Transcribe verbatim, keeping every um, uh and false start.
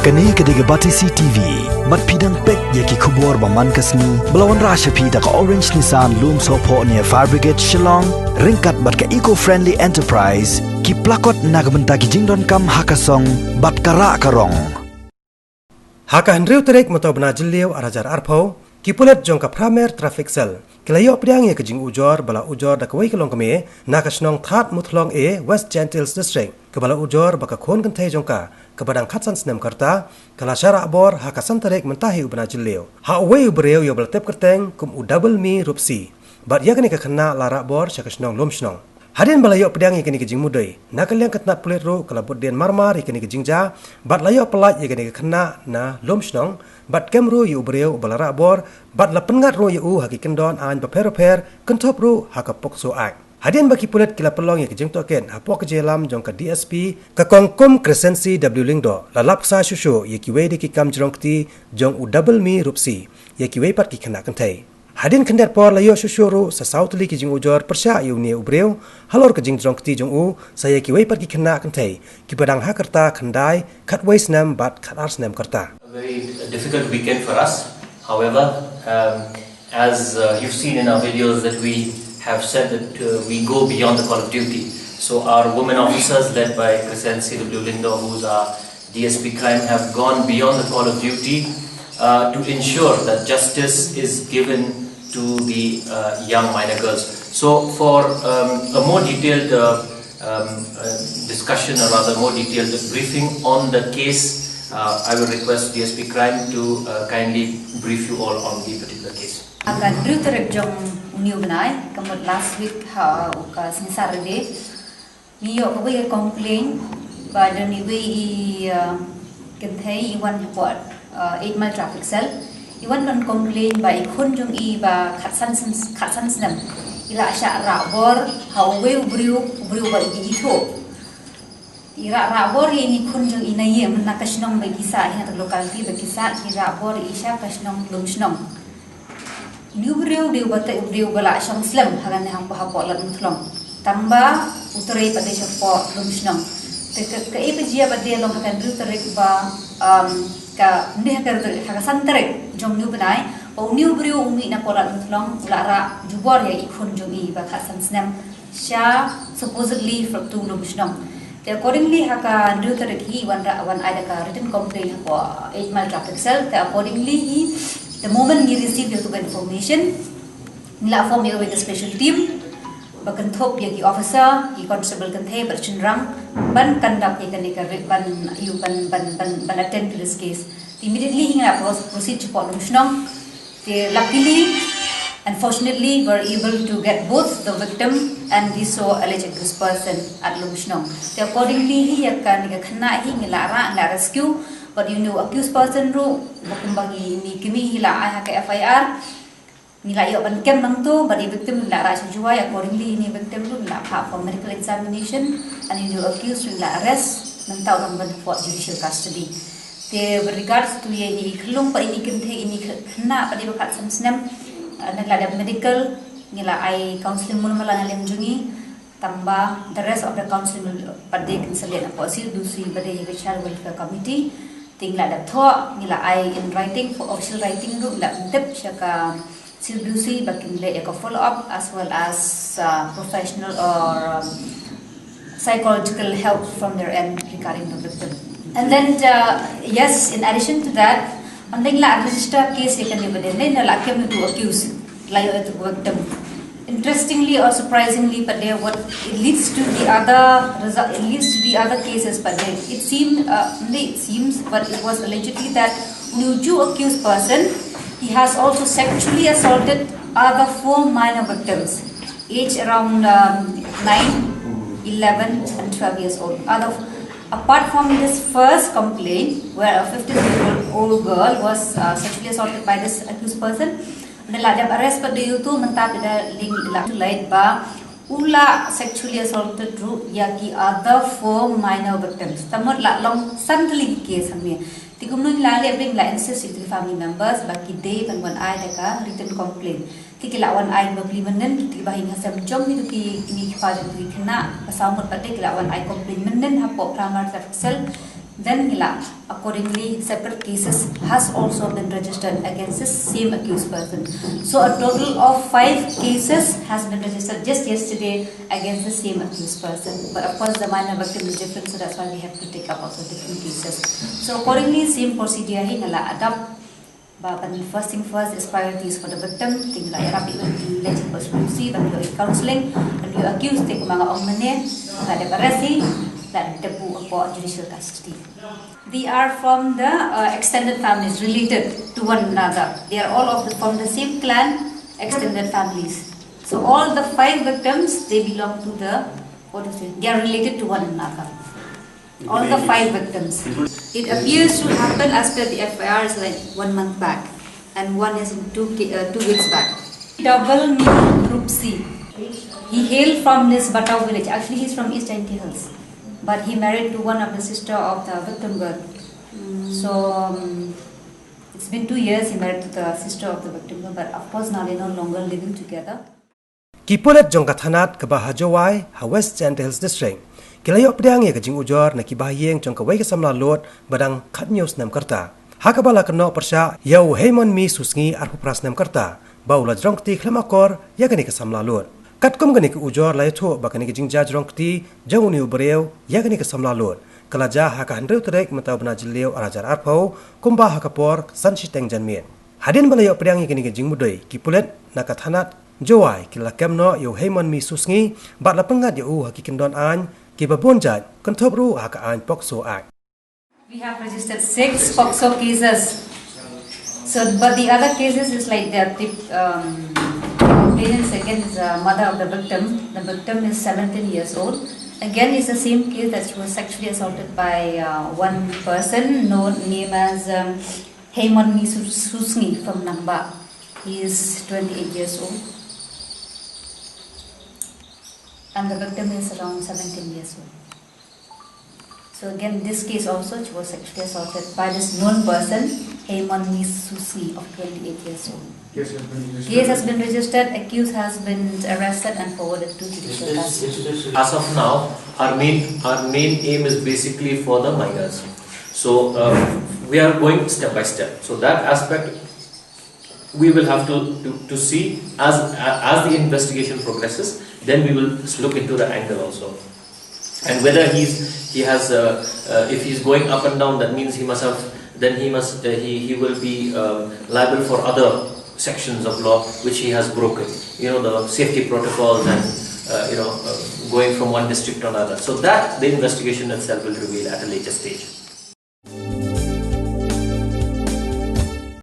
Kane ka dei ka Batesi T V. Bad phi dang peit ïa ki khubor ba man ka sngi ba la wanrah sha phi da ka Orange Nissan Lumsohphoh near Fire Brigade Shillong, ryngkat bad ka Eco Friendly Enterprise, ki plakot na ka bynta ki jingdonkam ha ka song bad ka rah ka rong. Ha ka hynriew tarik mynta u bnai Jylliew ar hajar arphew, ki pulit jong ka Pramer Traffic Cell ki la ïoh pdiang ïa ka jingujor ba la ujor da kawei ka longkmie na ka shnong Thadmuthlong A, West Jaintia Hills District, kaba la ujor ba ka khun kynthei jong ka, kaba dang khatsan snem ka rta, ka la shah rah bor ha ka san tarik mynta hi u bnai Jylliew ha uwei u briew ïa uba la tip kyrteng kum u Double Me Rupsi. Bad ïa kane ka khynnah la rah bor sha ka shnong Lumshnong. Hadien ba la ïoh pdiang ïa kane ka jingmudui, na ka liang ka tnat pulit ruh ka la bud dien marmar ïa kane ka jingjia, bad la ïoh pyllait ïa kane ka khynnah na Lumshnong, bad kem ruh ïa u briew uba la rah bor, bad la pynngat ruh ïa u ha ki kyndon aiñ bapher bapher, kynthup ruh ha ka POCSO Act. Hadien ba ki pulit ki la pynlong ïa ka jingtohkit hapoh ka jingïalam jong ka D S P, ka Kong Kum Crescency W Lyngdoh, la lap ksai shuh shuh ïa kiwei de ki kam jrong kti jong u Double Me Rupsi ïa kiwei pat ki khynnah kynthei. Hadien khyndiat por la ïoh shuh shuh ruh sa saw tylli ki jingujor pyrshah ïa une u briew halor ka jingjrong kti jong u sa ïa kiwei pat ki khynnah kynthei kiba dang ha ka rta khyndai, khatwei snem bad khatar snem ka rta. A very difficult weekend for us. However, um, as uh, you've seen in our videos that we have said that uh, we go beyond the call of duty. So our women officers led by Crescency W Lyngdoh, who's our D S P Crime, have gone beyond the call of duty uh, to ensure that justice is given to the uh, young minor girls. So for um, a more detailed uh, um, uh, discussion or rather more detailed briefing on the case, uh, I will request D S P Crime to uh, kindly brief you all on the particular case. Ha ka hynriew tarik jong une u bnai, ka mut last week ha u ka sngi Saturday, ngi ïoh kawei ka complaint ba don iwei i, uh, kynthei i wan hapoh, uh, Eight Mile Traffic Cell. I wan ban complain ba i khun jong i ba khatsan snem, khatsan snem i la shah rah bor ha uwei u briew, u briew ba i ithuh. I rah rah bor ïa ine i khun jong i na ïing, na ka shnong ba ki sah, ha ka locality ba ki sah, i rah bor ïa i sha ka shnong Lumshnong. Ine u briew dei uba, te u briew ba la shong slem ha kane hapoh, hapoh Ladmuthlong. Tang ba u trei pat dei shapoh Lumshnong. Te ka, kaei ba jia pat dei long ha ka hynriew tarik ba, um, ka, ym dei ha ka hynriew tarik, ha ka san tarik jong une u bnai, ba une u briew u mih napoh Ladmuthlong u la rah jubor ïa i khun jong i ba khatsan snem sha supposedly Phra Ktu Lumshnong. Te accordingly ha ka hynriew tarik hi wan rah, wan ai da ka written complaint hapoh Eight Mile Traffic Cell. Te accordingly hi, the moment ngi receive ïa uto ka information, ngi la form ïa kawei ka special team ba kynthup ïa ki officer, ki constable kynthei bad shynrang ban conduct ïa kane ka raid, ban ïa u, ban, ban, ban, ban attend to this case. Te immediately hi ngi la pro-, proceed shapoh Lumshnong. Te luckily, unfortunately, were able to get both the victim and the so alleged accused person at Lumshnong. Te accordingly hi ïa kane ka khynnah hi ngi la rah, ngi la rescue, bad ïa une u accused person ruh ba kumba ngi, ngi kynmaw hi la ai ha ka F I R. Ngi la ïoh ban kem nangto, bad ïa i victim ngi la rah sha Jowai, accordingly ïa i victim ruh ngi la phah for medical examination, and ïa une u accused ruh ngi la arrest, mynta u dang ban hapoh judicial custody. Te with regards to ïa ine i khyllung pat ine i kynthei, ine i khynnah pat dei ba khatsan snem, uh, ngi la dep medical, ngi la ai counselling mul mala na liang jong ngi, tang ba the rest of the counselling pat dei kin sa leh na ka C W C ba dei ïa ka Child Welfare Committee. Te ngi la dep thoh, ngi la ai in writing, for official writing ruh ngi la pyntip sha ka C W C ba kin leh ïa ka follow up as well as, uh, professional or, um, psychological help from their end regarding the victim. And then, uh, yes, in addition to that, ynda ngi la register case ïa kane pat dei, ynda la kem ïa uto u accused, la ïoh ïa uto u victim. Interestingly or surprisingly, pat dei, what it leads to the other result, it leads to the other cases, pat dei. It seemed, uh, it seems, but it was allegedly that une u ju accused person, he has also sexually assaulted other four minor victims, age around, um, nine, eleven, and twelve years old. Other, apart from this first complaint, where a fifteen-year-old girl was, uh, sexually assaulted by this accused person, ynda la dep arrest pat dei uto, mynta pat dei link la too late ba u la sexually assaulted ruh ïa ki other four minor victims. Te mut la long san tylli ki case hangne. Te kumno ngi la leh, ngi la insist ïa ki family members ba ki dei ban wan ai da ka written complaint. Te ki la wan ai bapli mynnin, kito kiba ha ïing ha sem jong kito ki, kine ki pa jong kito ki khynnah ba saw ngut pat dei ki la wan ai complaint mynnin hapoh Pramer Traffic Cell. Then ngi la, accordingly, separate cases has also been registered against the same accused person. So a total of five cases has been registered just yesterday against the same accused person. But of course, the minor victim is different, so that's why we have to take up also different cases. So accordingly, same procedure hi ngi la adopt. Ba ban first thing first is priority is for the victim. Te ngi la ïarap ïa u, ban leit sha police, ban ïoh counselling, ban ïoh accused te kumba nga ong mynne, la dep arrest hi, la dep buh hapoh judicial custody. They are from the uh, extended families, related to one another. They are all of the, from the same clan, extended families. So all the five victims, they belong to the, what is it? They are related to one another. All the five victims. It appears to happen as per the F I R is like one month back, and one is in two, ca- uh, two weeks back. Double Mean Group C. He hailed from this Batau village. Actually, he's from East Jaintia Hills, but he married to one of the sister of the victim girl. So um, it's been two years he married to the sister of the victim girl, but of course now they're no longer living together. Ki pulit jong ka thanat kaba ha Jowai ha West Jaintia Hills District ki la ïoh pdiang ïa ka jingujor na ki bahaïing jong kawei ka samla lud ba dang khathynñiew snem ka rta, ha kaba la kynnoh pyrshah ïa u Heimonmi Susngi arphew phra snem ka rta ba u la jrong kti khlem akor ïa kane ka samla lud. Katkum kane ka ujor la ïathuh ba kane ka jingjia jrong kti jong une u briew ïa kane ka samla lud ka la jia ha ka hynriew tarik mynta u bnai Jylliew arhajar arphew kumba ha ka por san shiteng janmiet. Hadien ba la ïoh pdiang ïa kane ka jingmudui, ki pulit na ka thanat Jowai ki la kem noh ïa u Heimonmi Susngi bad la pyngngad ïa u ha ki kyndon aiñ kiba bun jait, kynthup ruh ha ka aiñ POCSO Act. We have registered six POCSO cases. So, but the other cases is like the um, complainant again is the mother of the victim. The victim is seventeen years old. Again, it's the same case that she was sexually assaulted by uh, one person known name as um, Heimonmi Su- Susngi from Nangbah. He is twenty-eight years old. And the victim is around seventeen years old. So again, this case also, she was sexually assaulted by this known person, Heimonmi Susngi, of twenty-eight years old. Case has been registered. Case has been registered, accused has been arrested and forwarded to judicial custody. As of now, our main our main aim is basically for the minors. So uh, we are going step by step. So that aspect we will have to, to, to see as as the investigation progresses. Then we will look into the angle also, and whether he's he has uh, uh, if he's going up and down, that means he must have then he must uh, he he will be um, liable for other sections of law which he has broken. You know, the safety protocols and uh, you know uh, going from one district to another. So that the investigation itself will reveal at a later stage.